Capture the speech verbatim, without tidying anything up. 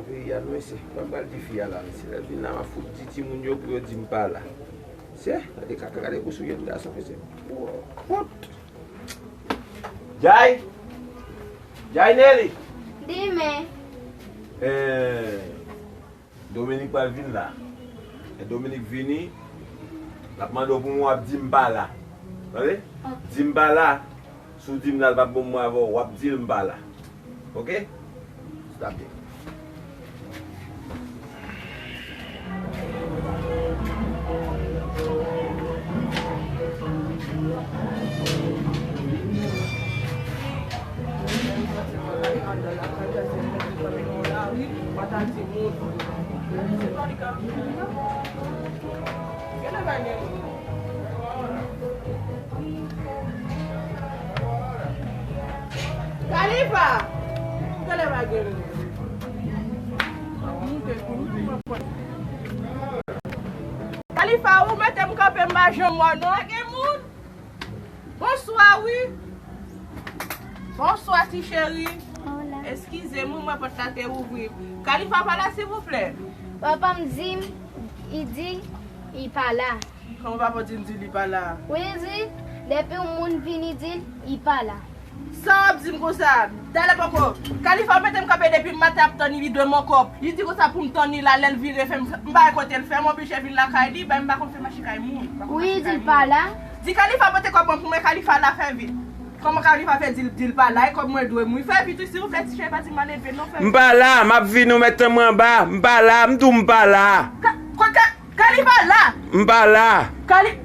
Peyi a, non, mesye. Mwen pral di fi a la, mesye. Lè l vin la, m ap fout di timoun yo pou yo di m pa la. Se, gade kaka, gade gwo soulye ti gason, mesye. Wont. Jay! Jay Nelly! Di men. Eh, Dominique pral vin la. Lè Dominique vini, l ap mande w pou mwen, w ap di m pa la. Tande? Di m pa la. Si w di m la, l p ap bon pou mwen avè w, w ap di l m pa la. Oke? Stop it. Khalifa! Gade pa gen moun. Khalifa, ou mete m kanpe, m pa janm wè w non. Pa gen moun? Bonswa, wi. Bonswa, ti cheri. Hola. Eskize m, wi, mwen pòt la te ouvri. Khalifa pa la, silvouplè? Papa m di m, li di, li pa la. Kòman papa w di m di li pa la? Wi, li di, depi yon moun vini di l, li pa la. Sa w ap di m konsa? Talè poko. Khalifa mete m kanpe depi maten ap tann li, li dwe m yon kòb. Li di konsa pou m tann li la, lè l vire fè m, m pa wè kote l fè, m oblije vin lakay li, bay m pa konn fè mache kay moun. Wi, li di l pa la. Di Khalifa pote kòb mwen pou mwen, Khalifa la fè vit. Kòman Khalifa fè di l, di l pa la? E kòb mwen dwe m, wi. Fè vit, wi, silvouplè, ti cheri, pa di m ale byen, non, fè vit. M pa la, m ap vin ou mèt tann mwen anba, m pa la, m di w m pa la. Ka-, kwa ka-, Khalifa la? M pa la. Khali-,